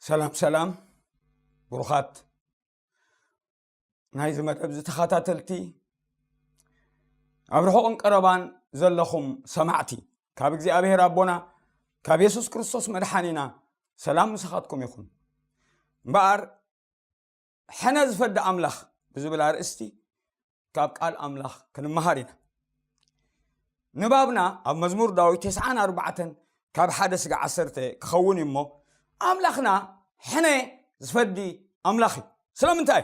ሰላም ሰላም፣ ብሩኻት ናይዚ መደብ እዚ ተኸታተልቲ፣ ኣብ ርሑቕን ቀረባን ዘለኹም ሰማዕቲ፣ ካብ እግዚኣብሔር ኣቦና ካብ የሱስ ክርስቶስ መድሓኒና ሰላም ምሳኻትኩም ይኹን። እምበኣር ሕነ ዝፈዲ ኣምላኽ ብዝብል ኣርእስቲ ካብ ቃል ኣምላኽ ክንመሃር ኢና። ንባብና ኣብ መዝሙር ዳዊት ተስዓን ኣርባዕተን ካብ ሓደ ስጋ ዓሰርተ ክኸውን እዩ እሞ፣ ኣምላኽና ሕነ ዝፈዲ ኣምላኽ እዩ። ስለምንታይ?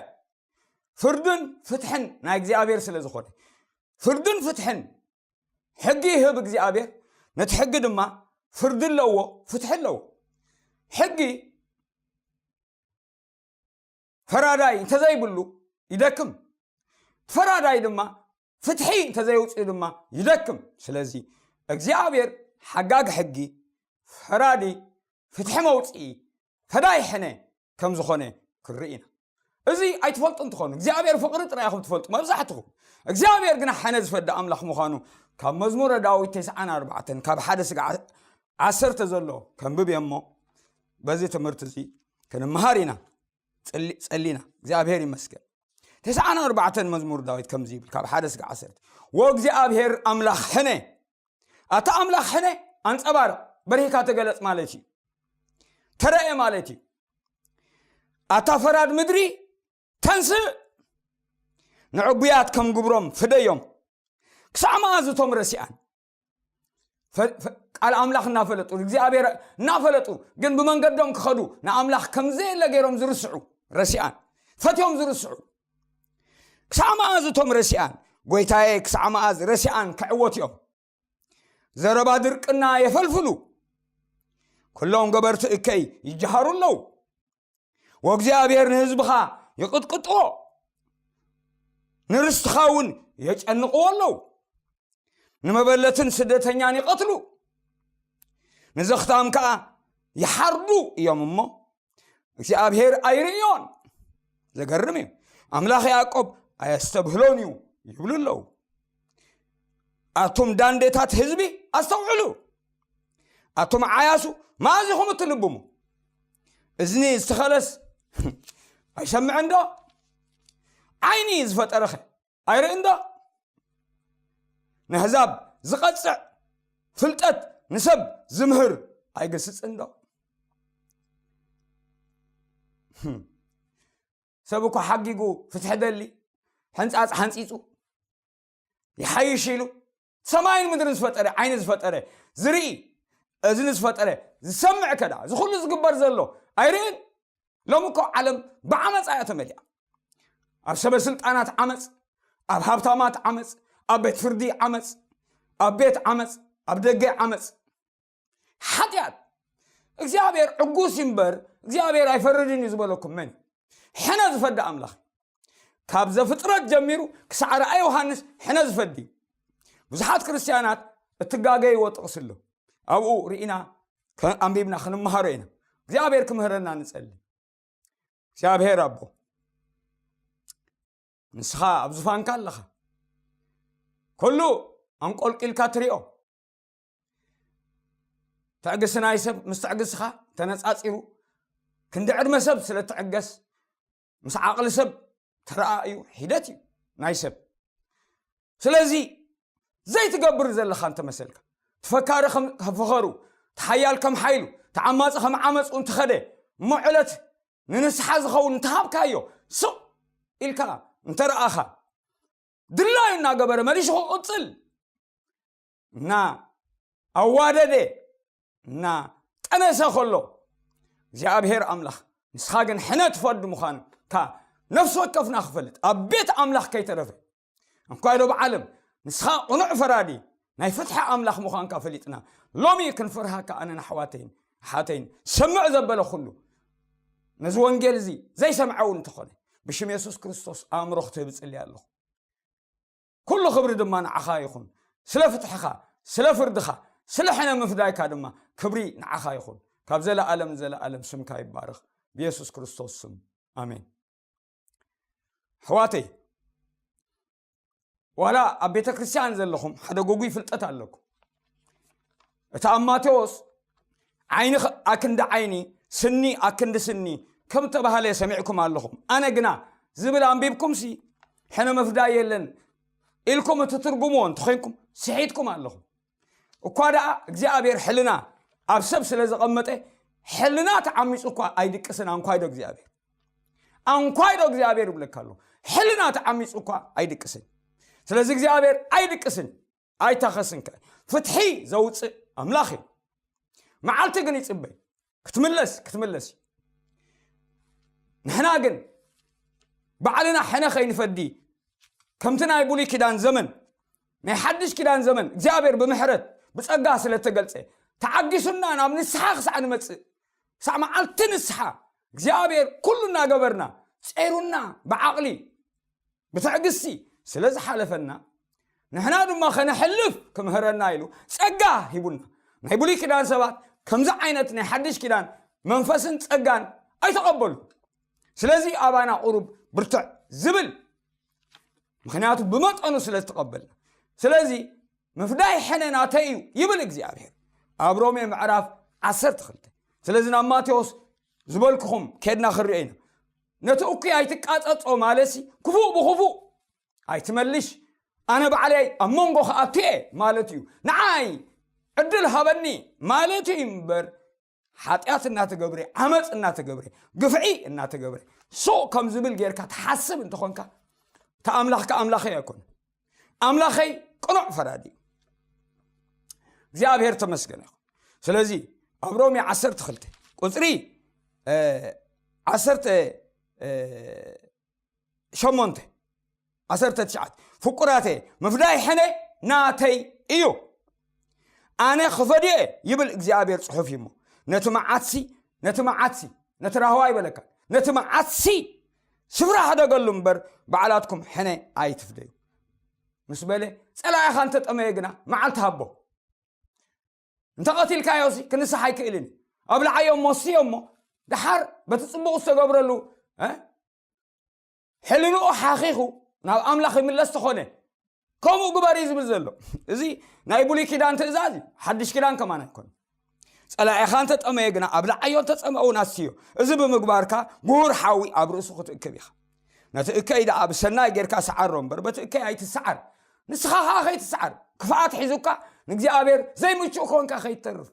ፍርድን ፍትሕን ናይ እግዚኣብሔር ስለ ዝኾነ። ፍርድን ፍትሕን፣ ሕጊ ይህብ እግዚኣብሔር፣ ነቲ ሕጊ ድማ ፍርዲ ኣለዎ፣ ፍትሒ ኣለዎ። ሕጊ ፈራዳይ እንተዘይብሉ ይደክም። ፈራዳይ ድማ ፍትሒ እንተዘየውፅኡ ድማ ይደክም። ስለዚ እግዚኣብሔር ሓጋግ ሕጊ፣ ፈራዲ፣ ፍትሒ መውፅኢ፣ ፈዳይ ሕነ ከም ዝኾነ ክንርኢ ኢና። እዚ ኣይትፈልጡ እንትኾኑ እግዚኣብሔር ፍቕሪ ጥራይ ኢኹም ትፈልጡ መብዛሕትኹም። እግዚኣብሔር ግና ሕነ ዝፈዲ ኣምላኽ ምዃኑ ካብ መዝሙረ ዳዊት ተስዓን ኣርባዕተን ካብ ሓደ ስጋ ዓሰርተ ዘሎ ከንብብ እየ እሞ በዚ ትምህርቲ እዚ ክንመሃር ኢና። ጸሊ- ጸሊና እግዚኣብሔር ይመስገን። ተስዓን ኣርባዕተን መዝሙር ዳዊት ከምዚ ይብል ካብ ሓደ ስጋ ዓሰርተ፣ ወእግዚኣብሔር ኣምላኽ ሕነ። ኣታ ኣምላኽ ሕነ ኣንጸባርቕ፣ በሪህካ ተገለጽ ማለት እዩ። ተረኤ ማለት እዩ። ኣታ ፈራድ ምድሪ ተንስእ፣ ንዕቡያት ከም ግብሮም ፍደዮም። ክሳዕ መኣዝ እቶም ረሲኣን ፈ- ፈ- ቃል ኣምላኽ እናፈለጡ እግዚኣብሔር እናፈለጡ ግን ብመንገዶም ክኸዱ ንኣምላኽ ከም ዘየለ ገይሮም ዝርስዑ፣ ረሲኣን ፈትዮም ዝርስዑ? ክሳዕ መኣዝ እቶም ረሲኣን? ጎይታየ፣ ክሳዕ መኣዝ ረሲኣን ክዕወት እዮም? ዘረባ ድርቅና የፈልፍሉ፣ ኩሎም ገበርቲ እከይ ይጀሃሩ ኣለዉ። ወእግዚኣብሔር ንህዝብኻ ይቕጥቅጥዎ፣ ንርስትኻ እውን የጨንቕዎ ኣለዉ። ንመበለትን ስደተኛን ይቐትሉ፣ ንዘኽታም ከኣ ይሓርዱ እዮም እሞ እግዚኣብሔር ኣይርእዮን። ዘገርም እዩ። ኣምላኽ ያዕቆብ ኣየስተብህሎን እዩ ይብሉ ኣለዉ። ኣቱም ዳንዴታት ህዝቢ ኣስተውዕሉ፣ ኣቱም ዓያሱ መኣዝ ኢኹም እትልብሙ? እዝኒ ዝተኸለስ ኣይሰምዕን ዶ? ዓይኒ ዝፈጠረኸ ኣይርእን ዶ? ነህዛብ ዝቐጽዕ ፍልጠት ንሰብ ዝምህር ኣይገስጽን ዶ? ሰብ እኮ ሓጊጉ ፍትሒ ደሊ፣ ሕንጻጽ ሓንጺጹ ይሓይሽ ኢሉ ሰማይን ምድርን ዝፈጠረ፣ ዓይኒ ዝፈጠረ፣ ዝርኢ፣ እዝኒ ዝፈጠረ፣ ዝሰምዕ ከዳ እዚ ኩሉ ዝግበር ዘሎ ኣይርእን? ሎሚ እኮ ዓለም ብዓመፃ እያ ተመሊኣ። ኣብ ሰበ ስልጣናት ዓመፅ፣ ኣብ ሃብታማት ዓመፅ፣ ኣብ ቤት ፍርዲ ዓመፅ፣ ኣብ ቤት ዓመፅ፣ ኣብ ደገ ዓመፅ፣ ሓጢኣት። እግዚኣብሔር ዕጉስ እዩ እምበር እግዚኣብሔር ኣይፈርድን እዩ ዝበለኩም መን እዩ? ሕነ ዝፈዲ ኣምላኽ። ካብ ዘፍጥረት ጀሚሩ ክሳዕ ራእይ ዮሃንስ ሕነ ዝፈዲ። ብዙሓት ክርስትያናት እትጋገይዎ ጥቕሲ ኣሎ። ኣብኡ ርኢና ከ- ኣንቢብና ክንመሃሮ ኢና። እግዚኣብሔር ክምህረና ንጸሊ። እግዚኣብሔር ኣቦ፣ ንስኻ ኣብ ዙፋንካ ኣለኻ። ኩሉ ኣንቆልቂልካ ትሪኦ። ትዕግስቲ ናይ ሰብ ምስ ትዕግስትኻ ተነጻጺሩ፣ ክንዲ ዕድመ ሰብ ስለ ትዕገስ፣ ምስ ዓቕሊ ሰብ ተረኣእዩ ሒደት እዩ ናይ ሰብ። ስለዚ ዘይትገብር ዘለኻ እንተመሰልካ፣ ትፈካሪ ከም ፈኸሩ፣ ተሓያል ከም ሓይሉ፣ ተዓማፂ ከም ዓመፁ እንተኸደ፣ እሞ ዕለት ንንስሓ ዝኸውን እንተሃብካዮ፣ ስቕ ኢልካ እንተረኣኻ፣ ድላዩ እናገበረ መሊሹ ክቕፅል እና ኣዋደደ እና ጠነሰ ከሎ፣ እግዚኣብሔር ኣምላኽ ንስኻ ግን ሕነ ትፈዲ ምዃንካ ነፍሲ ወከፍና ክፈልጥ፣ ኣብ ቤት ኣምላኽ ከይተረፈ እንኳ ኢሎ ብዓለም ንስኻ ቅኑዕ ፈራዲ ናይ ፍትሒ ኣምላኽ ምዃንካ ፈሊጥና፣ ሎሚ ክንፈርሃካ ኣነን ኣሕዋተይን ኣሓተይን ሰምዕ ዘበለ ኩሉ ነዚ ወንጌል እዚ ዘይሰምዐ እውን እንተኾነ ብሽም የሱስ ክርስቶስ ኣእምሮ ክትህብ እጽሊ ኣለኹ። ኩሉ ክብሪ ድማ ንዓኻ ይኹን። ስለ ፍትሕኻ፣ ስለ ፍርድኻ፣ ስለ ሕነ ምፍዳይካ ድማ ክብሪ ንዓኻ ይኹን። ካብ ዘለኣለም ንዘለኣለም ስምካ ይባረኽ። ብየሱስ ክርስቶስ ስም ኣሜን። ኣሕዋተይ፣ ዋላ ኣብ ቤተ ክርስቲያን ዘለኹም ሓደ ጎጉይ ፍልጠት ኣለኩም። እቲ ኣብ ማቴዎስ ዓይኒ ኸ- ኣክንዲ ዓይኒ ስኒ ኣክንዲ ስኒ ከም ተባህለ ሰሚዕኩም ኣለኹም። ኣነ ግና ዝብል ኣንቢብኩምሲ ሕነ መፍዳይ የለን ኢልኩም እትትርጉምዎ እንተኾይንኩም ስሒትኩም ኣለኹም። እኳ ደኣ እግዚኣብሔር ሕልና ኣብ ሰብ ስለ ዘቐመጠ ሕልና ተዓሚጹ እኳ ኣይድቅስን። ኣንኳይዶ እግዚኣብሔር፣ ኣንኳይዶ እግዚኣብሔር ይብለካ ኣሎ። ሕልና ተዓሚጹ እኳ ኣይድቅስን። ስለዚ እግዚኣብሔር ኣይድቅስን፣ ኣይታኸስን ከ ፍትሒ ዘውፅእ ኣምላኽ እዩ። መዓልቲ ግን ይጽበይ ክትምለስ ክትምለስ እዩ። ንሕና ግን ባዕልና ሕነ ከይንፈዲ ከምቲ ናይ ብሉይ ኪዳን ዘመን ናይ ሓድሽ ኪዳን ዘመን እግዚኣብሔር ብምሕረት ብጸጋ ስለ ተገልጸ ተዓጊሱና ናብ ንስሓ ክሳዕ ንመጽእ ክሳዕ መዓልቲ ንስሓ እግዚኣብሔር ኩሉ እናገበርና ጸይሩና ብዓቕሊ ብትዕግስቲ ስለ ዝሓለፈና ንሕና ድማ ከነሕልፍ ክምህረና ኢሉ ጸጋ ሂቡና። ናይ ብሉይ ኪዳን ሰባት ከምዚ ዓይነት ናይ ሓድሽ ኪዳን መንፈስን ጸጋን ኣይተቐበሉ። ስለዚ ኣባና ቁሩብ ብርትዕ ዝብል ምክንያቱ ብመጠኑ ስለ ዝተቐበልና። ስለዚ ምፍዳይ ሕነ ናተይ እዩ ይብል እግዚኣብሔር ኣብ ሮሜ ምዕራፍ ዓሰርተ ክልተ። ስለዚ ናብ ማቴዎስ ዝበልክኹም ኬድና ክንሪኦ ኢና። ነቲ እኩይ ኣይትቃጸጾ ማለትሲ ክፉእ ብክፉእ ኣይትመልሽ፣ ኣነ ባዕለይ ኣብ መንጎ ክኣቱ እየ ማለት እዩ። ንዓይ ዕድል ሃበኒ ማለት እዩ እምበር ሓጢኣት እናተገብረ ዓመፅ እናተገብረ ግፍዒ እናተገብረ ሱቕ ከም ዝብል ጌርካ ትሓስብ እንተኾንካ እቲ ኣምላኽካ ኣምላኸይ ኣይኮነ። ኣምላኸይ ቅኑዕ ፈራዲ እዩ። እግዚኣብሔር ተመስገን ይኹን። ስለዚ ኣብ ሮሜ ዓሰርተ ክልተ ቁፅሪ ዓሰርተ ሸሞንተ ዓሰርተ ትሽዓተ ፍቁራተ ምፍዳይ ሕነ ናተይ እዩ ኣነ ክፈድዮ ይብል እግዚኣብሔር ፅሑፍ እዩ እሞ ነቲ መዓትሲ ነቲ መዓትሲ ነቲ ራህዋ ይበለካ ነቲ መዓትሲ ስፍራ ሕደገሉ እምበር ባዕላትኩም ሕነ ኣይትፍደዩ ምስ በለ ጸላኢኻ እንተጠመየ ግና መዓልቲ ሃቦ እንተ ቀቲልካዮሲ ክንስሕ ኣይክእልን እዩ ኣብልዓዮ እሞ ስዮ እሞ ደሓር በቲ ጽቡቕ ዝተገብረሉ ሕልንኡ ሓኺኹ ናብ ኣምላኽ ይምለስ ተኾነ ከምኡ ግበር እዩ ዝብል ዘሎ። እዚ ናይ ብሉይ ኪዳን ትእዛዝ እዩ። ሓድሽ ኪዳን ከማን ኣይኮነ። ጸላኢኻ እንተጠመየ ግና ኣብ ልዓዮ እንተጸምአ እውን ኣስትዮ። እዚ ብምግባርካ ጉሁር ሓዊ ኣብ ርእሱ ክትእክብ ኢኻ። ነቲ እከይ ደኣ ብሰናይ ጌርካ ሰዓሮ እምበር በቲ እከይ ኣይትሰዓር። ንስኻ ኸኣ ከይትሰዓር። ክፍኣት ሒዙካ ንእግዚኣብሔር ዘይምቹእ ኮንካ ከይትተርፍ።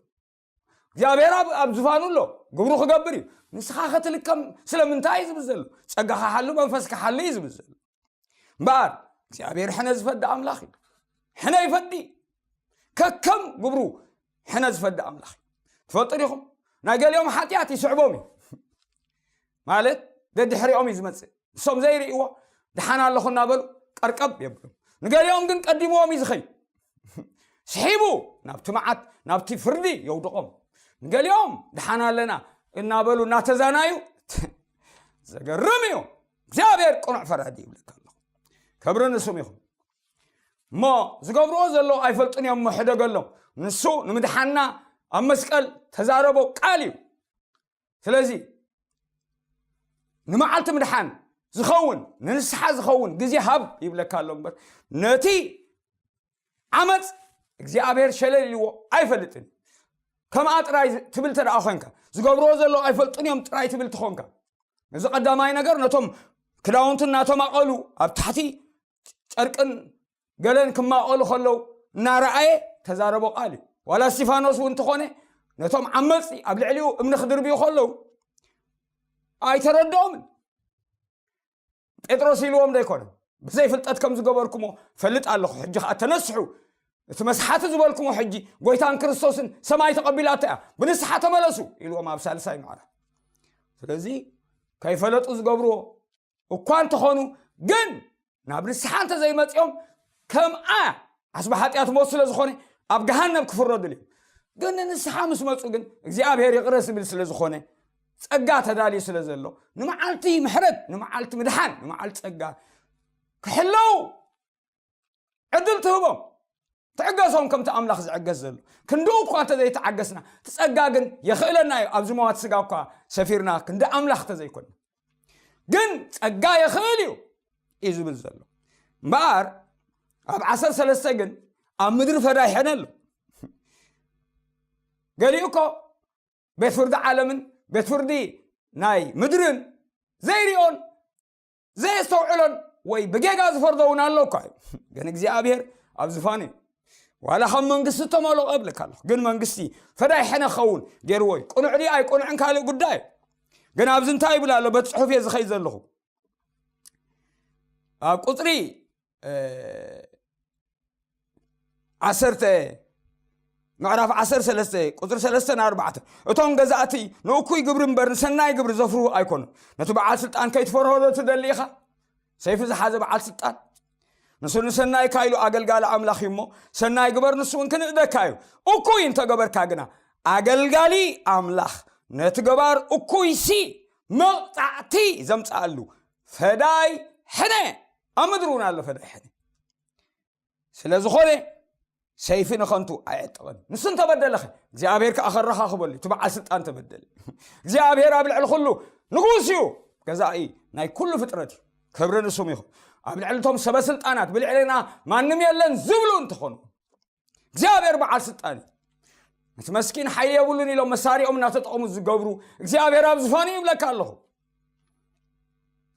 እግዚኣብሔር ኣብ ኣብ ዝፋኑ ኣሎ፣ ግብሩ ክገብር እዩ። ንስኻ ክትልከም ስለምንታይ እዩ ዝብል ዘሎ? ጸጋኻ ሓሉ፣ መንፈስካ ሓሉ እዩ ዝብል ዘሎ። እምበኣር እግዚኣብሔር ሕነ ዝፈዲ ኣምላኽ እዩ። ሕነ ይፈዲ። ከከም ግብሩ ሕነ ዝፈዲ ኣምላኽ እዩ። ትፈልጡ ዲኹም? ናይ ገሊኦም ሓጢኣት ይስዕቦም እዩ። ማለት ደድሕሪኦም እዩ ዝመጽእ። ንሶም ዘይርእይዎ ደሓን ኣለኹ እናበሉ ቀርቀብ የብሎም። ንገሊኦም ግን ቀዲምዎም እዩ ዝኸይ ስሒቡ ናብቲ መዓት ናብቲ ፍርዲ የውድቖም። ንገሊኦም ደሓን ኣለና እናበሉ እናተዛናዩ ዘገርም እዩ። እግዚኣብሔር ቅኑዕ ፈራዲ ይብለካ ኣለኹ። ክብሪ ንስም ይኹን። እሞ ዝገብርዎ ዘለዉ ኣይፈልጡን እዮም እሞ ሕደገሎም። ንሱ ንምድሓንና ኣብ መስቀል ተዛረቦ ቃል እዩ። ስለዚ ንመዓልቲ ምድሓን ዝኸውን ንንስሓ ዝኸውን ግዜ ሃብ ይብለካ ኣሎ እምበር ነቲ ዓመፅ እግዚኣብሔር ሸለል ኢልዎ ኣይፈልጥን። ከምኣ ጥራይ ትብል ተደኣ ኮንካ ዝገብርዎ ዘለዉ ኣይፈልጡን እዮም ጥራይ ትብል ትኾንካ እዚ ቀዳማይ ነገር ነቶም ክዳውንቱ እናተማቐሉ ኣብ ታሕቲ ጨርቅን ገለን ክማቐሉ ከለዉ እናረኣየ ተዛረቦ ቃል እዩ። ዋላ እስቲፋኖስ እውን እንተኾነ ነቶም ዓመፅቲ ኣብ ልዕሊኡ እምኒ ክድርብዩ ከለዉ ኣይተረድኦምን። ጴጥሮስ ኢልዎም ዶ ኣይኮነን? ብዘይ ፍልጠት ከም ዝገበርኩሞ ፈልጥ ኣለኹ። ሕጂ ኸዓ ተነስሑ፣ እቲ መስሓቲ ዝበልኩሞ ሕጂ ጎይታን ክርስቶስን ሰማይ ተቐቢላቶ እያ፣ ብንስሓ ተመለሱ ኢልዎም ኣብ ሳልሳይ ምዕራፍ። ስለዚ ከይፈለጡ ዝገብርዎ እኳ እንተኾኑ ግን ናብ ንስሓ እንተዘይመፂኦም ከምኣ ዓስቢ ሓጢኣት ሞት ስለ ዝኾነ ኣብ ገሃነም ክፍረዱሉ እዮም። ግን ንንስሓ ምስ መፁ ግን እግዚኣብሔር ይቕረ ዝብል ስለ ዝኾነ ጸጋ ተዳልዩ ስለ ዘሎ ንመዓልቲ ምሕረት ንመዓልቲ ምድሓን ንመዓልቲ ጸጋ ክሕለው ዕድል ትህቦም። ትዕገሶም ከምቲ ኣምላኽ ዝዕገስ ዘሎ ክንድኡ እኳ እንተዘይተዓገስና እቲ ጸጋ ግን የኽእለና እዩ። ኣብዚ መዋት ስጋ እኳ ሰፊርና ክንዲ ኣምላኽ እንተዘይኮንና ግን ጸጋ የኽእል እዩ እዩ ዝብል ዘሎ እምበኣር ኣብ ዓሰርተ ሰለስተ ግን ኣብ ምድሪ ፈዳይ ሕነ ኣሎ። ገሊኡ እኮ ቤት ፍርዲ ዓለምን ቤት ፍርዲ ናይ ምድርን ዘይሪኦን ዘየስተውዕሎን ወይ ብጌጋ ዝፈርዶ እውን ኣሎ እኳ እዩ። ግን እግዚኣብሔር ኣብ ዝፋኑ እዩ። ዋላ ካብ መንግስቲ እተመለቐ እብለካ ኣለኹ፣ ግን መንግስቲ ፈዳይ ሕነ ክኸውን ገይርዎ እዩ። ቅኑዕ ድዩ ኣይቅኑዕን ካልእ ጉዳይ እዩ። ግን ኣብዚ እንታይ ይብል ኣሎ? በቲ ጽሑፍ እየ ዝኸይድ ዘለኹ። ኣብ ቁፅሪ ዓሰርተ፣ ምዕራፍ ዓሰርተ ሰለስተ ቁፅሪ ሰለስተ ን ኣርባዕተ፣ እቶም ገዛእቲ ንእኩይ ግብሪ እምበር ንሰናይ ግብሪ ዘፍርሁ ኣይኮኑን። ነቲ በዓል ስልጣን ከይትፈርሆ ዶ ትደሊ ኢኻ? ሰይፊ ዝሓዘ በዓል ስልጣን ንሱ ንሰናይካ ኢሉ ኣገልጋሊ ኣምላኽ እዩ እሞ፣ ሰናይ ግበር፣ ንሱ እውን ክንእደካ እዩ። እኩይ እንተገበርካ ግና ኣገልጋሊ ኣምላኽ ነቲ ገባር እኩይሲ መቕጻዕቲ ዘምጽኣሉ ፈዳይ ሕነ ኣብ ምድሪ እውን ኣሎ። ፈዳይ ሕነ ስለ ዝኾነ ሰይፊ ንኸንቱ ኣየጥቕን። ንሱ እንተበደለኸ እግዚኣብሔር ከዓ ከረኻኽበሉ እዩ። እቲ በዓል ስልጣን ተበደለ። እግዚኣብሔር ኣብ ልዕሊ ኩሉ ንጉስ እዩ። ገዛኢ ናይ ኩሉ ፍጥረት እዩ። ክብሪ ንስሙ ይኹን። ኣብ ልዕሊ እቶም ሰበ ስልጣናት ብልዕልና ማንም የለን ዝብሉ እንተኾኑ እግዚኣብሔር በዓል ስልጣን እዩ። እቲ መስኪን ሓይሊ የብሉን ኢሎም መሳሪኦም እናተጠቐሙ ዝገብሩ እግዚኣብሔር ኣብ ዝፋኑ ይብለካ ኣለኹ።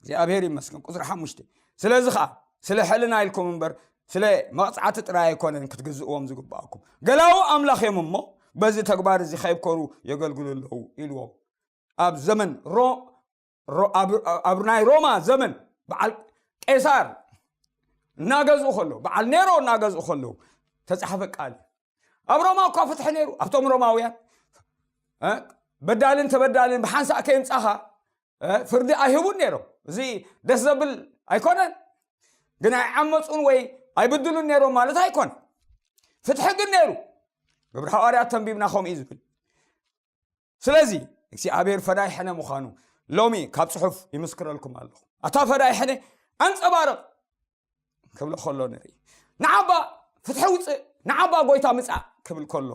እግዚኣብሔር ይመስገን። ቁፅሪ ሓሙሽተ፣ ስለዚ ከዓ ስለ ሕልና ኢልኩም እምበር ስለ መቕፃዕቲ ጥራይ ኣይኮነን ክትግዝእዎም ዝግባኣኩም፣ ገላዊ ኣምላኽ እዮም እሞ በዚ ተግባር እዚ ከይብከሩ የገልግሉ ኣለዉ ኢልዎም። ኣብ ዘመን ሮ ሮ- ኣብ ኣብ ናይ ሮማ ዘመን በዓል ቄሳር እናገዝኡ ከለዉ፣ በዓል ኔሮ እናገዝኡ ከለዉ ተፃሕፈ ቃል እዩ። ኣብ ሮማ እኳ ፍትሒ ነይሩ። ኣብቶም ሮማውያን እ፣ በዳልን ተበዳልን ብሓንሳእ ከየምፃኻ እ፣ ፍርዲ ኣይህቡን ነይሮም። እዚ ደስ ዘብል ኣይኮነን። ግን ኣይዓመፁን ወይ ኣይብድሉን ነይሮም ማለት ኣይኮነን። ፍትሒ ግን ነይሩ። ግብሪ ሃዋርያት ተንቢብና ከምኡ እዩ ዝብል። ስለዚ እግዚኣብሔር ፈዳይ ሕነ ምዃኑ ሎሚ ካብ ጽሑፍ ይምስክረልኩም ኣለኹ። ኣታ ፈዳይ ሕነ ኣንጸባርቕ ክብሎ ከሎ ንርኢ። ንዓባ ፍትሒ ውፅእ፣ ንዓባ ጎይታ ምጻእ ክብል ከሎ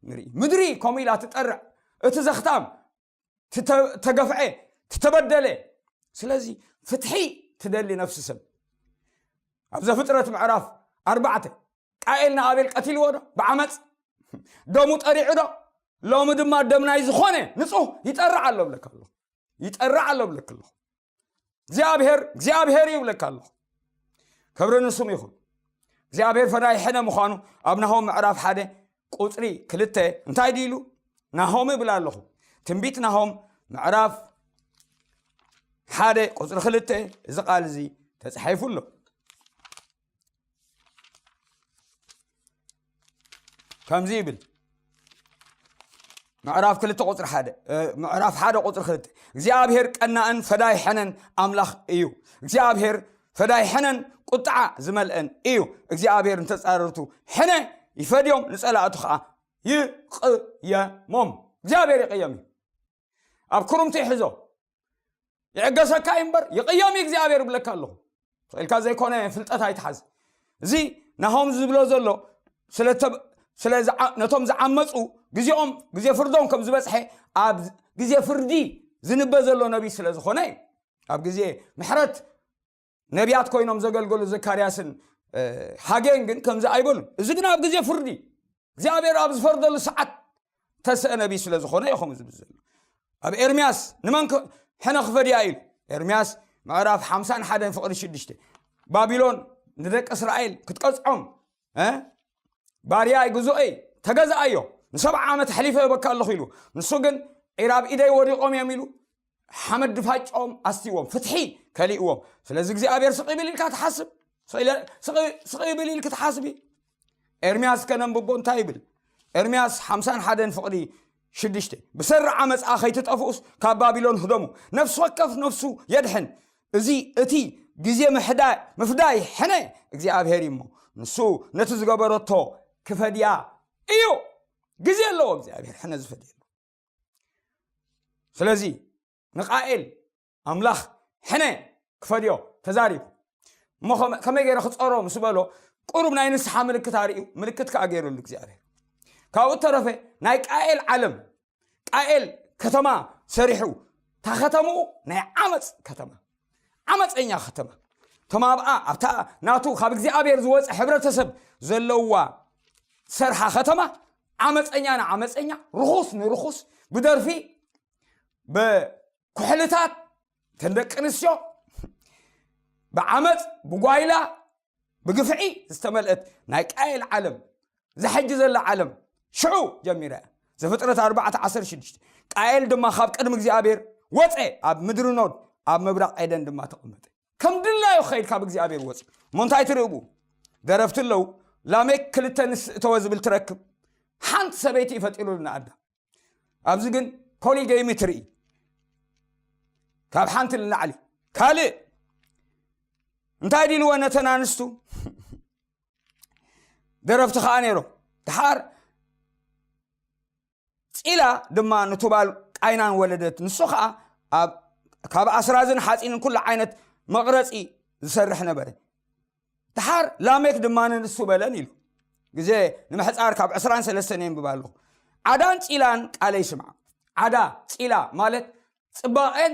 ንርኢ። ምድሪ ከምኡ ኢላ ትጠርዕ፣ እቲ ዘኽታም ትተ- ተገፍዐ፣ ትተበደለ። ስለዚ ፍትሒ ትደሊ ነፍሲ ሰብ። ኣብ ዘፍጥረት ምዕራፍ ኣርባዕተ ቃኤል ንኣቤል ቀቲልዎ ዶ ብዓመፅ? ደሙ ጠሪዑ ዶ? ሎሚ ድማ ደም ናይ ዝኾነ ንጹህ ይጠርዕ ኣሎ ብለካ ኣለኹ። ይጠርዕ ኣሎ ብለካ ኣለኹ። እግዚኣብሔር እግዚኣብሔር እዩ ብለካ ኣለኹ። ክብሪ ንስሙ ይኹን። እግዚኣብሔር ፈዳይ ሕነ ምዃኑ ኣብ ናሆም ምዕራፍ ሓደ ቁፅሪ ክልተ እንታይ ድዩ ኢሉ? ናሆም እብል ኣለኹ። ትንቢት ናሆም ምዕራፍ ሓደ ቁፅሪ ክልተ እዚ ቃል እዚ ተፃሒፉ ኣሎ። ከምዚ ይብል። ምዕራፍ ክልተ ቁፅሪ ሓደ፣ እ፣ ምዕራፍ ሓደ ቁፅሪ ክልተ፣ እግዚኣብሔር ቀናእን ፈዳይ ሕነን ኣምላኽ እዩ። እግዚኣብሔር ፈዳይ ሕነን ቁጥዓ ዝመልአን እዩ። እግዚኣብሔር ንተጻረርቱ ሕነ ይፈድዮም፣ ንጸላእቱ ኸዓ ይቕየሞም። እግዚኣብሔር ይቕየም እዩ። ኣብ ክሩምቲ ይሕዞ። ይዕገሰካ እዩ እምበር ይቕየም እዩ እግዚኣብሔር እብለካ ኣለኹ። ስቕ ኢልካ ዘይኮነ ፍልጠት ኣይትሓዝ። እዚ ናሆም ዝብሎ ዘሎ ስለ ተብ- ስለ ዝዓ- ነቶም ዝዓመፁ ግዜኦም፣ ግዜ ፍርዶም ከም ዝበፅሐ፣ ኣብ ግዜ ፍርዲ ዝንበ ዘሎ ነቢይ ስለ ዝኾነ እዩ። ኣብ ግዜ ምሕረት ነቢያት ኮይኖም ዘገልገሉ ዘካርያስን፣ እ፣ ሃጌን ግን ከምዚ ኣይበሉን። እዚ ግን ኣብ ግዜ ፍርዲ እግዚኣብሔር ኣብ ዝፈርደሉ ሰዓት ተስአ ነቢይ ስለ ዝኾነ እዩ ከምኡ ዝብል ዘሎ። ኣብ ኤርምያስ ንመን ክ- ሕነ ክፈድያ ኢሉ? ኤርምያስ ምዕራፍ ሓምሳን ሓደን ፍቕዲ ሽዱሽተ፣ ባቢሎን ንደቂ እስራኤል ክትቀጽዖም፣ እ፣ ባርያይ ግዙኤይ ተገዝኣዮ፣ ንሰብዓ ዓመት ኣሕሊፈ እህበካ ኣለኹ ኢሉ። ንሱ ግን ዒራ ኣብ ኢደይ ወዲቖም እዮም ኢሉ ሓመድ ድፋጭኦም ኣስትይዎም፣ ፍትሒ ከሊእዎም። ስለዚ እግዚኣብሔር ስቕ ይብል ኢልካ ትሓስብ? ስቕ ኢለ- ስቕ- ስቕ ይብል ኢልክ ትሓስቢ? ኤርምያስ ከነንብቦ እንታይ ይብል? ኤርምያስ ሓምሳን ሓደን ፍቕዲ ሽዱሽተ፣ ብሰሪ ዓመፃ ከይትጠፍኡስ ካብ ባቢሎን ህደሙ፣ ነፍሲ ወከፍ ነፍሱ የድሕን። እዚ እቲ ግዜ ምሕዳ- ምፍዳይ ሕነ እግዚኣብሔር እዩ እሞ፣ ንሱ ነቲ ዝገበረቶ ክፈድያ እዩ። ግዜ ኣለዎ እግዚኣብሔር ሕነ ዝፈድየሉ። ስለዚ ንቃኤል ኣምላኽ ሕነ ክፈድዮ ተዛሪቡ። እሞ ከመ- ከመይ ገይረ ክጸሮ ምስ በሎ፣ ቁሩብ ናይ ንስሓ ምልክት ኣርእዩ፣ ምልክት ከኣ ገይሩሉ እግዚኣብሔር። ካብኡ ተረፈ ናይ ቃኤል ዓለም፣ ቃኤል ከተማ ሰሪሑ፣ እታ ከተምኡ ናይ ዓመፅ ከተማ፣ ዓመፀኛ ከተማ፣ ተማብኣ ኣብታ ናቱ ካብ እግዚኣብሔር ዝወፀ ሕብረተሰብ ዘለዋ ሰርሓ ከተማ፣ ዓመፀኛ ንዓመፀኛ፣ ርኹስ ንርኹስ፣ ብደርፊ ብኩሕልታት፣ እተን ደቂ ኣንስትዮ ብዓመፅ፣ ብጓይላ፣ ብግፍዒ ዝተመልአት ናይ ቃየል ዓለም፣ እዛ ሕጂ ዘላ ዓለም ሽዑ ጀሚራ እያ። ዘፍጥረት ኣርባዕተ ዓሰርተ ሽዱሽተ። ቃየል ድማ ካብ ቅድሚ እግዚኣብሔር ወፀ፣ ኣብ ምድሪ ኖድ ኣብ ምብራቕ ኤደን ድማ ተቐመጠ። ከም ድላዩ ክኸይድ ካብ እግዚኣብሔር ወፂ። እሞ እንታይ ትርኢ ብኡ? ደረፍቲ ኣለዉ። ላሜክ ክልተ ንስ እተወ ዝብል ትረክብ። ሓንቲ ሰበይቲ እዩ ፈጢሩልና ኣዳም። ኣብዚ ግን ፖሊገሚ ትርኢ። ካብ ሓንቲ ንላዕሊ ካልእ እንታይ ድልወ ነተን ኣንስቱ? ደረፍቲ ኸዓ ነይሮም። ድሓር ፂላ ድማ ንቱባል ቃይናን ወለደት። ንሱ ኸዓ ኣብ ካብ ኣስራዝን ሓፂንን ኩሉ ዓይነት መቕረፂ ዝሰርሕ ነበረ። ድሓር ላሜክ ድማ ንንሱ በለን ኢሉ። ግዜ ንምሕፃር ካብ ዕስራን ሰለስተን የንብብ ኣለኹ። ዓዳን ፂላን ቃለይ ስምዓ። ዓዳ ፂላ ማለት ፅባቐን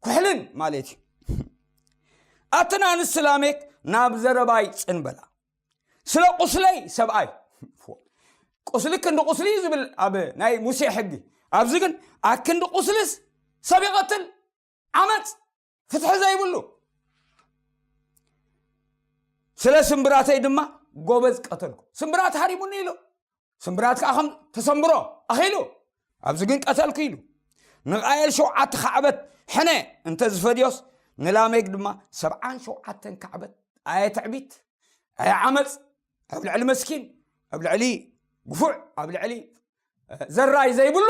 ኩሕልን ማለት እዩ። ኣትን ኣንስቲ ላሜክ ናብ ዘረባይ ፅን በላ። ስለ ቁስለይ ሰብኣይ፣ ቁስሊ ክንዲ ቁስሊ እዩ ዝብል ኣብ ናይ ሙሴ ሕጊ። ኣብዚ ግን ኣክንዲ ቁስልስ ሰብ ይቐትል፣ ዓመፅ፣ ፍትሒ ዘይብሉ። ስለ ስምብራተይ ድማ ጎበዝ ቀተልኩ። ስምብራት ሃሪሙኒ ኢሉ። ስምብራት ከዓ ከም ተሰምብሮ ኣኺሉ። ኣብዚ ግን ቀተልኩ ኢሉ። ንቃየል ሸውዓተ ካዕበት ሕነ እንተ ዝፈድዮስ፣ ንላሜክ ድማ ሰብዓን ሸውዓተን ካዕበት። ኣየ ትዕቢት፣ ኣየ ዓመፅ፣ ኣብ ልዕሊ መስኪን፣ ኣብ ልዕሊ ግፉዕ፣ ኣብ ልዕሊ፣ እ፣ ዘራይ ዘይብሉ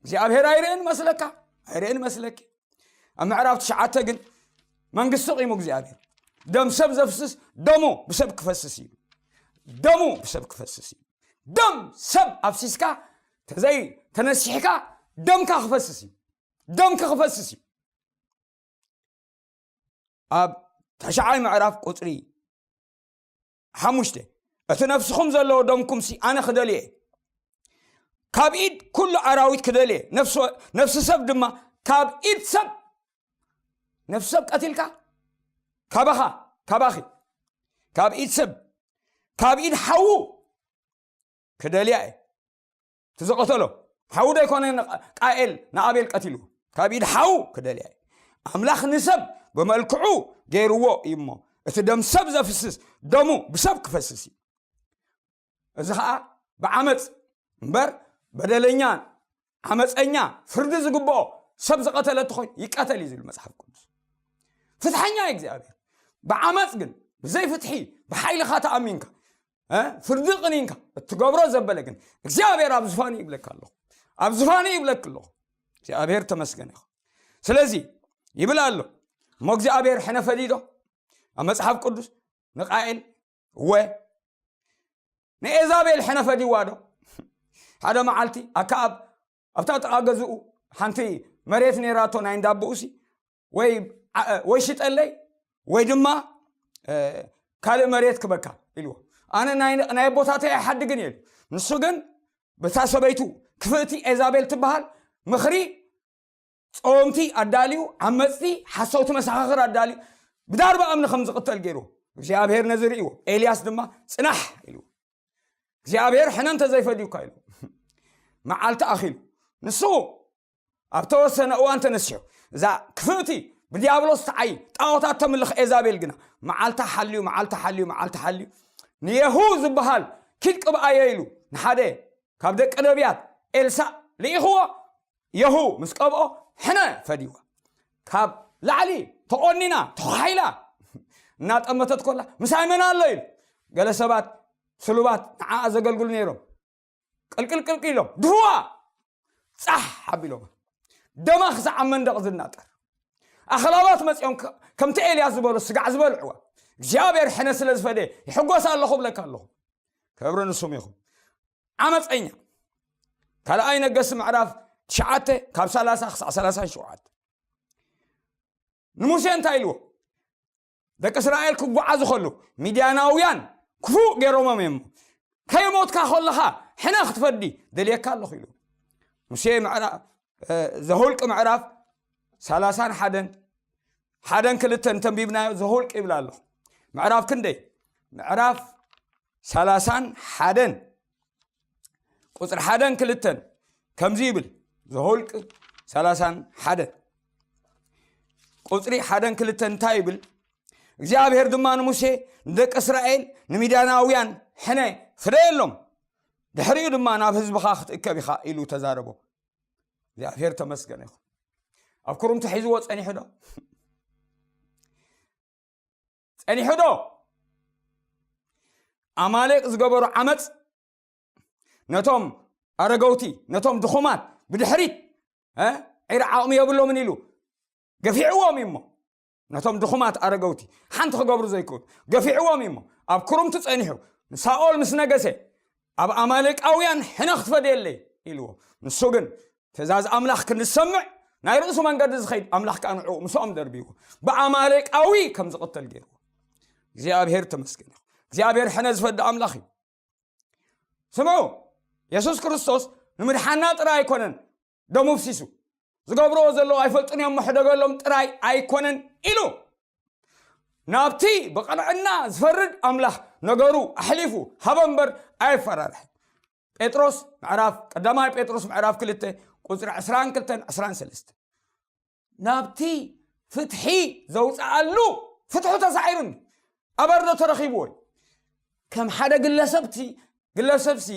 እግዚኣብሔር ኣይርእን መስለካ፣ ኣይርእን መስለኪ። ኣብ ምዕራፍ ትሽዓተ ግን መንግስቲ ቂሙ እግዚኣብሔር። ደም ሰብ ዘፍስስ ደሙ ብሰብ ክፈስስ እዩ። ደሙ ብሰብ ክፈስስ እዩ። ደም ሰብ ኣፍሲስካ ተዘይ ተነሲሕካ ደምካ ክፈስስ እዩ። ደምካ ክፈስስ እዩ። ኣብ ተሽዓይ ምዕራፍ ቁፅሪ ሓሙሽተ፣ እቲ ነፍስኹም ዘለዎ ደምኩምሲ ኣነ ክደልየ፣ ካብ ኢድ ኩሉ ኣራዊት ክደልየ፣ ነፍሲ፣ ነፍሲ ሰብ ድማ ካብ ኢድ ሰብ፣ ነፍሲ ሰብ ቀቲልካ፣ ካባኻ፣ ካባኺ፣ ካብ ኢድ ሰብ፣ ካብ ኢድ ሓዉ ክደልያ እየ። እቲ ዝቐተሎ ሓዉ ዶ ኣይኮነ ቃኤል ንኣቤል ቀቲሉ? ካብ ኢድ ሓዉ ክደልያ እየ። ኣምላኽ ንሰብ ብመልክዑ ገይርዎ እዩ እሞ፣ እቲ ደም ሰብ ዘፍስስ ደሙ ብሰብ ክፈስስ እዩ። እዚ ኸዓ ብዓመፅ እምበር፣ በደለኛ፣ ዓመፀኛ፣ ፍርዲ ዝግብኦ ሰብ ዝቐተለ እንተኾይኑ ይቀተል እዩ ዝብል መፅሓፍ ቅዱስ። ፍትሐኛ እዩ እግዚኣብሔር። ብዓመፅ ግን፣ ብዘይ ፍትሒ፣ ብሓይልኻ ተኣሚንካ፣ እ፣ ፍርዲ ቅኒንካ እትገብሮ ዘበለ ግን እግዚኣብሔር ኣብ ዝፋኑ ይብለካ ኣለኹ። ኣብ ዝፋኑ ይብለክ ኣለኹ። እግዚኣብሔር ተመስገን ይኹን። ስለዚ ይብል ኣሎ እሞ እግዚኣብሔር ሕነ ፈዲዶ ኣብ መፅሓፍ ቅዱስ ንቃኤል? እወ። ንኤዛቤል ሕነ ፈዲዋ ዶ? ሓደ መዓልቲ ኣከኣብ ኣብታ ጥቓ ገዝኡ ሓንቲ መሬት ነይራቶ ናይ እንዳቦኡሲ፣ ወይ ዓ-፣ ወይ ሽጠለይ ወይ ድማ፣ እ፣ ካልእ መሬት ክበካ ኢልዎ። ኣነ ናይ፣ ናይ ኣቦታተይ ኣይሓድግን እየ ኢሉ። ንሱ ግን በታ ሰበይቱ ክፍእቲ ኤዛቤል ትበሃል ምኽሪ ጸወምቲ ኣዳልዩ፣ ዓመጽቲ ሓሰውቲ መሰኻኽር ኣዳልዩ፣ ብዳርባ እምኒ ከም ዝቕተል ገይሩ እግዚኣብሔር ነዚ ርእይዎ። ኤልያስ ድማ ጽናሕ ኢሉ። እግዚኣብሔር ሕነ እንተ ዘይፈድዩካ ኢሉ። መዓልቲ ኣኺሉ። ንሱ ኣብ ተወሰነ እዋን ተነሲሑ። እዛ ክፍእቲ ብዲያብሎስ ትዓይ ጣዖታት ተምልኽ ኤዛቤል ግና መዓልታ ሓልዩ፣ መዓልታ ሓልዩ፣ መዓልታ ሓልዩ። ንየሁ ዝበሃል ኪድ ቅብኣዮ ኢሉ ንሓደ ካብ ደቂ ነቢያት ኤልሳእ ልኢኽዎ። የሁ ምስ ቀብኦ ሕነ ፈዲዋ። ካብ ላዕሊ ተቖኒና፣ ተዃሒላ እናጠመተት ኮላ፣ ምሳይ መን ኣሎ ኢሉ። ገለ ሰባት ስሉባት ንዓኣ ዘገልግሉ ነይሮም። ቅልቅል ቅልቅል ኢሎም፣ ድህዋ ጻሕ ኣቢሎም። ደማ ክሳዕ ኣብ መንደቕ ዝናጠር። ኣኽላባት መጺኦም ከ-፣ ከምቲ ኤልያስ ዝበሎ ስጋዕ ዝበልዕዋ። እግዚኣብሔር ሕነ ስለ ዝፈደየ ይሕጎስ ኣለኹ እብለካ ኣለኹ። ክብሪ ንስሙ ይኹን። ዓመፀኛ። ካልኣይ ነገስቲ ምዕራፍ ትሽዓተ ካብ ሰላሳ ክሳዕ ሰላሳን ሸውዓተ። ንሙሴ እንታይ ኢልዎ? ደቂ እስራኤል ክጓዓዙ ከለዉ ሚድያናውያን ክፉእ ገይሮሞም እዮም። ከይሞትካ ከለኻ ሕነ ክትፈዲ ደልየካ ኣለኹ ኢሉ። ሙሴ ምዕራ-፣ እ፣ ዘሁልቂ ምዕራፍ ሰላሳን ሓደን፣ ሓደን ክልተን ተንቢብናዮ ዘሁልቂ ይብል ኣለኹ። ምዕራፍ ክንደይ? ምዕራፍ ሰላሳን ሓደን ቁፅሪ ሓደን ክልተን ከምዚ ይብል። ዘሁልቂ ሰላሳን ሓደን ቁፅሪ ሓደን ክልተን እንታይ ይብል? እግዚኣብሔር ድማ ንሙሴ፣ ንደቂ እስራኤል ንሚድያናውያን ሕነ ፍደየሎም፣ ድሕሪኡ ድማ ናብ ህዝብኻ ክትእከብ ኢኻ ኢሉ ተዛረቦ። እግዚኣብሔር ተመስገነ ይኹን። ኣብ ክሩምቲ ሒዝዎ ጸኒሑ ዶ? ጸኒሑ ዶ? ኣማሌቅ ዝገበሩ ዓመፅ ነቶም ኣረገውቲ፣ ነቶም ድኹማት ብድሕሪት ዒር ዓቕሚ የብሎምን ኢሉ ገፊዕዎም እዩ እሞ፣ ነቶም ድኹማት ኣረገውቲ ሓንቲ ክገብሩ ዘይክእሉ ገፊዕዎም እዩ እሞ፣ ኣብ ክሩምቲ ጸኒሑ ንሳኦል ምስ ነገሰ ኣብ ኣማሌቃውያን ሕነ ክትፈድየለይ ኢልዎ። ንሱ ግን ትእዛዝ ኣምላኽ ክንሰምዕ ናይ ርእሱ መንገዲ ዝኸይድ ኣምላኽ ከዓ ንዕኡ ምስኦም ደርቢዎ ብኣማሌቃዊ ከም ዝቕተል ገይርዎ። እግዚኣብሔር ተመስገን። እግዚኣብሔር ሕነ ዝፈዲ ኣምላኽ እዩ። ስምዑ፣ የሱስ ክርስቶስ ንምድሓና ጥራይ ኣይኮነን ደሙ ፍሲሱ። ዝገብርዎ ዘለዉ ኣይፈልጡን እዮም፣ ምሕደገሎም ጥራይ ኣይኮነን ኢሉ ናብቲ ብቕንዕና ዝፈርድ ኣምላኽ ነገሩ ኣሕሊፉ ሃበ እምበር ኣየፈራርሐ። ጴጥሮስ ምዕራፍ ቀዳማይ ጴጥሮስ ምዕራፍ ክልተ ቁፅሪ ዕስራን ክልተን ዕስራን ሰለስተ ናብቲ ፍትሒ ዘውፅኣሉ ፍትሑ ተሳዒሩኒ ኣበርዶ ተረኺብዎ እዩ። ከም ሓደ ግለሰብቲ ግለሰብሲ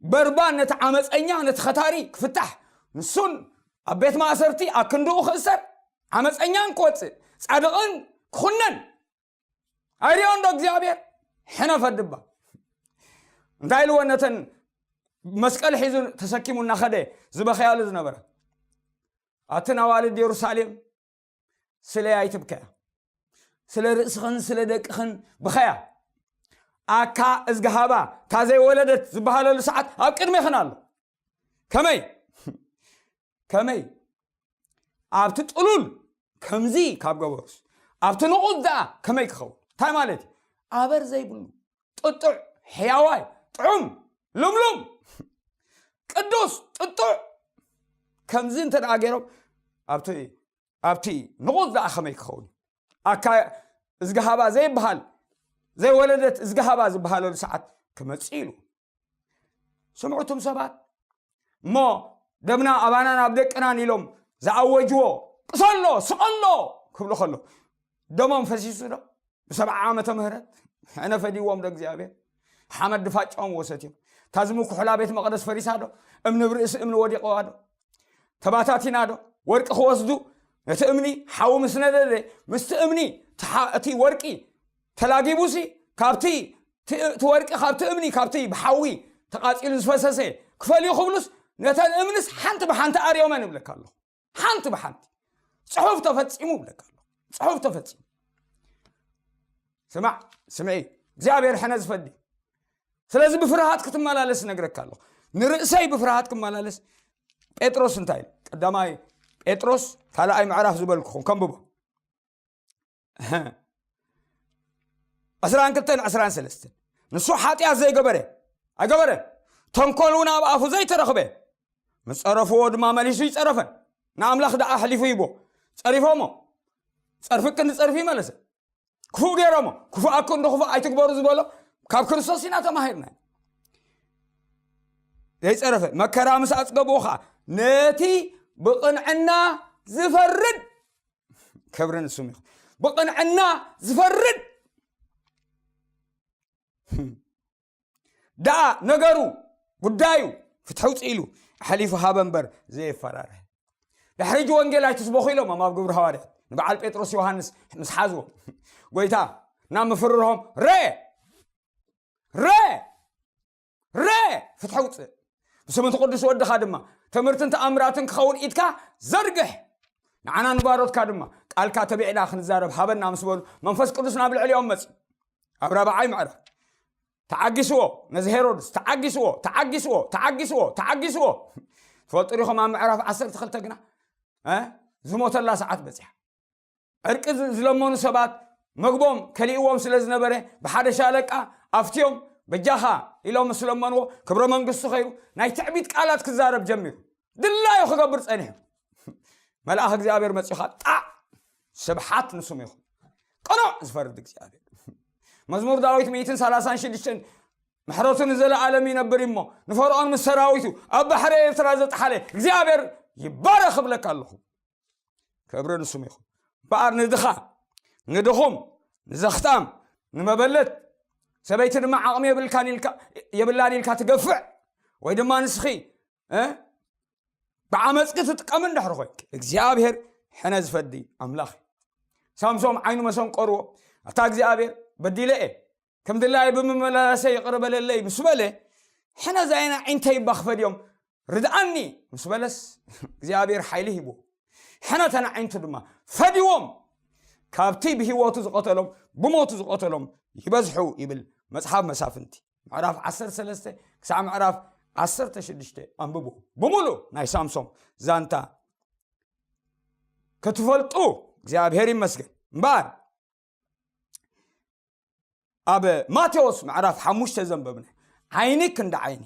በርባን ነቲ ዓመፀኛ ነቲ ኸታሪ ክፍታሕ ንሱን ኣብ ቤት ማእሰርቲ ኣብ ክንድኡ ክእሰር ዓመፀኛን ክወፅእ ፃድቕን ክኹነን ኣይሪኦን ዶ እግዚኣብሔር? ሕነ ፈድባ እንታይ ኢልወን ነተን መስቀል ሒዙ ተሰኪሙ እናኸደ ዝበኸያሉ ዝነበረ ኣትን ኣዋልድ የሩሳሌም ስለ ኣይትብከያ፣ ስለ ርእስኽን ስለ ደቅኽን ብኸያ። ኣካ እዝግሃባ እታ ዘይወለደት ዝበሃለሉ ሰዓት ኣብ ቅድሜኽን ኣሎ። ከመይ ከመይ ኣብቲ ጥሉል ከምዚ ካብ ገበሩስ ኣብቲ ንቑት ደኣ ከመይ ክኸውን? እንታይ ማለት እዩ? ኣበር ዘይብሉ ጥጡዕ ሕያዋይ ጥዑም ልምሉም ቅዱስ ጥጡዕ ከምዚ እንተ ደኣ ገይሮም ኣብቲ ኣብቲ ንቑት ደኣ ከመይ ክኸውን? ኣካ እዝግሃባ ዘይበሃል ዘይወለደት እዝግሃባ ዝበሃለሉ ሰዓት ክመጽእ ኢሉ። ስምዑ እቱም ሰባት እሞ ደምና ኣባናን ኣብ ደቅናን ኢሎም ዝኣወጅዎ ቅሰሎ ስቐሎ ክብሉ ከሎ ደሞም ፈሲሱ ዶ? ብሰብዓ ዓመተ ምህረት ሕነ ፈዲዎም ዶ እግዚኣብሔር? ሓመድ ድፋጫኦም ወሰትዮም። እታ ዝምኩሕላ ቤት መቕደስ ፈሪሳ ዶ? እምኒ ብርእሲ እምኒ ወዲቕዋ ዶ? ተባታቲና ዶ? ወርቂ ክወስዱ ነቲ እምኒ ሓዊ ምስ ነደደ ምስቲ እምኒ እቲ ወርቂ ተላጊቡሲ ካብቲ እቲ ወርቂ ካብቲ እምኒ ካብቲ ብሓዊ ተቓጺሉ ዝፈሰሰ ክፈልዩ ክብሉስ ነተን እምንስ ሓንቲ ብሓንቲ ኣርዮመን እብለካ ኣለኹ። ሓንቲ ብሓንቲ ጽሑፍ ተፈጺሙ እብለካ ኣለኹ። ጽሑፍ ተፈጺሙ። ስማዕ ስምዒ እግዚኣብሔር ሕነ ዝፈዲ ስለዚ ብፍርሃት ክትመላለስ እነግረካ ኣለኹ። ንርእሰይ ብፍርሃት ክመላለስ ጴጥሮስ እንታይ ኢሉ? ቀዳማይ ጴጥሮስ ካልኣይ ምዕራፍ ዝበልኩኹም ከንብቦ። ዕስራን ክልተን ዕስራን ሰለስተን ንሱ ሓጢኣት ዘይገበረ ኣይገበረን፣ ተንኮል እውን ኣብ ኣፉ ዘይተረኽበ፣ ምስ ጸረፍዎ ድማ መሊሱ ይጸረፈን። ንኣምላኽ ደኣ ኣሕሊፉ ይቦ ጸሪፎሞ ጸርፊ ክንዲ ጸርፊ ይመለሰ። ክፉእ ገይሮሞ ክፉኣኩም ንክፉእ ኣይትግበሩ ዝበሎ ካብ ክርስቶስ ኢና ተማሂርና። ዘይፀረፈ መከራ ምስ ኣፅገብኡ ከዓ ነቲ ብቕንዕና ዝፈርድ ክብሪ ንስሙ ይኹን። ብቕንዕና ዝፈርድ ደኣ ነገሩ ጉዳዩ ፍትሒ ውፅእ ኢሉ ኣሕሊፉ ሃበ እምበር ዘየፈራርህ። ድሕሪ ሕጂ ወንጌል ኣይትስበኹ ኢሎሞም ኣብ ግብሪ ሃዋርያት ንበዓል ጴጥሮስ ዮሃንስ ምስ ሓዝዎም ጎይታ ናብ ምፍርርሆም ረ ረ ረ ፍትሒ ውፅእ ብስም እቲ ቅዱስ ወድኻ ድማ ትምህርትን ተኣምራትን ክኸውን ኢድካ ዘርግሕ ንዓና ንባሮትካ ድማ ቃልካ ተቢዕና ክንዛረብ ሃበና ምስ በሉ መንፈስ ቅዱስ ናብ ልዕሊኦም መፅእ ኣብ ራብዓይ ምዕራፍ ተዓጊስዎ ነዚ ሄሮድስ ተዓጊስዎ ተዓጊስዎ ተዓጊስዎ ተዓጊስዎ ትፈልጡ ዲኹም ኣብ ምዕራፍ ዓሰርተ ክልተ ግና ዝሞተላ ሰዓት በፂሓ ዕርቂ ዝለመኑ ሰባት መግቦም ከሊእዎም ስለ ዝነበረ ብሓደ ሻለቃ ኣፍትዮም በጃኻ ኢሎም ምስ ለመንዎ ክብረ መንግስቱ ኸይሩ ናይ ትዕቢት ቃላት ክዛረብ ጀሚሩ ድላዩ ክገብር ፀኒሑ መልኣኽ እግዚኣብሔር መፂኻ ጣዕ ስብሓት ንስሙ ይኹን ቅኑዕ ዝፈርድ እግዚኣብሔር መዝሙር ዳዊት ሚእትን ሰላሳን ሽዱሽተን ምሕረቱ ንዘለኣለም ይነብር እሞ ንፈርዖን ምስ ሰራዊቱ ኣብ ባሕሪ ኤርትራ ዘጥሓለ እግዚኣብሔር ይባረኽ እብለካ ኣለኹ። ክብሪ ንስሙ ይኹን። እምበኣር ንድኻ፣ ንድኹም፣ ንዘኽታም፣ ንመበለት፣ ሰበይቲ ድማ ዓቕሚ የብልካን ኢልካ፣ የብላን ኢልካ ትገፍዕ፣ ወይ ድማ ንስኺ፣ እ፣ ብዓመፅኪ ትጥቀም እንድሕር ኮይንኪ፣ እግዚኣብሔር ሕነ ዝፈዲ ኣምላኽ እዩ። ሳምሶም ዓይኑ መሰንቆርዎ፣ ኣታ እግዚኣብሔር በዲለ እየ፣ ከም ድላየ ብምመላለሰ ይቕረ በለለይ ምስ በለ፣ ሕነ ዛይና ዒንተይ እባ ክፈድዮም ርድኣኒ ምስ በለስ፣ እግዚኣብሔር ሓይሊ ሂቦ። ሕነ ተናዒንቱ ድማ ፈዲዎም፣ ካብቲ ብህይወቱ ዝቐተሎም ብሞቱ ዝቐተሎም ይበዝሑ ይብል መጽሓፍ መሳፍንቲ ምዕራፍ ዓሰርተ ሰለስተ ክሳዕ ምዕራፍ ዓሰርተ ሽዱሽተ። ኣንብቡ። ብምሉእ ናይ ሳምሶም ዛንታ ክትፈልጡ እግዚኣብሔር ይመስገን። እምበኣር ኣብ ማቴዎስ ምዕራፍ ሓሙሽተ ዘንበብና፣ ዓይኒ ክንዲ ዓይኒ፣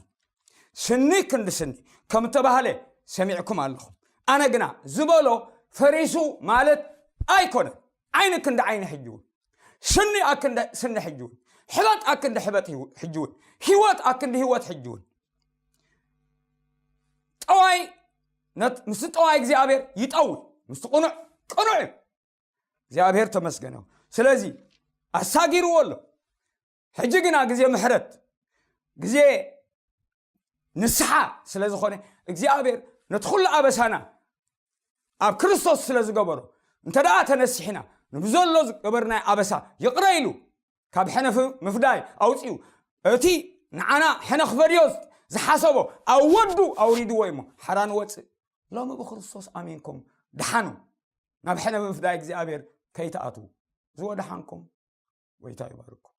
ስኒ ክንዲ ስኒ ከም እተባህለ ሰሚዕኩም ኣለኹም። ኣነ ግና ዝበሎ ፈሪሱ ማለት ኣይኮነን። ዓይኒ ክንዲ ዓይኒ ሕጂ እውን፣ ስኒ ኣክንዲ ስኒ ሕጂ እውን፣ ሕበጥ ኣክንዲ ሕበጥ ሕጂ እውን፣ ህይወት ኣክንዲ ህይወት ሕጂ እውን። ጠዋይ ነት-፣ ምስቲ ጠዋይ እግዚኣብሔር ይጠዊ፣ ምስቲ ቅኑዕ ቅኑዕ እዩ። እግዚኣብሔር ተመስገን ይኹን። ስለዚ ኣሳጊርዎ ኣሎ። ሕጂ ግና ግዜ ምሕረት፣ ግዜ ንስሓ ስለ ዝኾነ፣ እግዚኣብሔር ነቲ ኩሉ ኣበሳና ኣብ ክርስቶስ ስለ ዝገበሮ፣ እንተ ደኣ ተነሲሕና፣ ንብዘሎ ዝገበርናዮ ኣበሳ ይቕረ ኢሉ፣ ካብ ሕነ ፍ-፣ ምፍዳይ ኣውጺኡ፣ እቲ ንዓና ሕነ ክፈድዮ ዝሓሰቦ ኣብ ወዱ ኣውሪድዎ እሞ፣ ሓራ ንወጽእ። ሎሚ ብክርስቶስ ኣሚንኩም ድሓኑ፣ ናብ ሕነ ምፍዳይ እግዚኣብሔር ከይትኣትዉ። ዝወደሓንኩም ጎይታ ይባርኩም።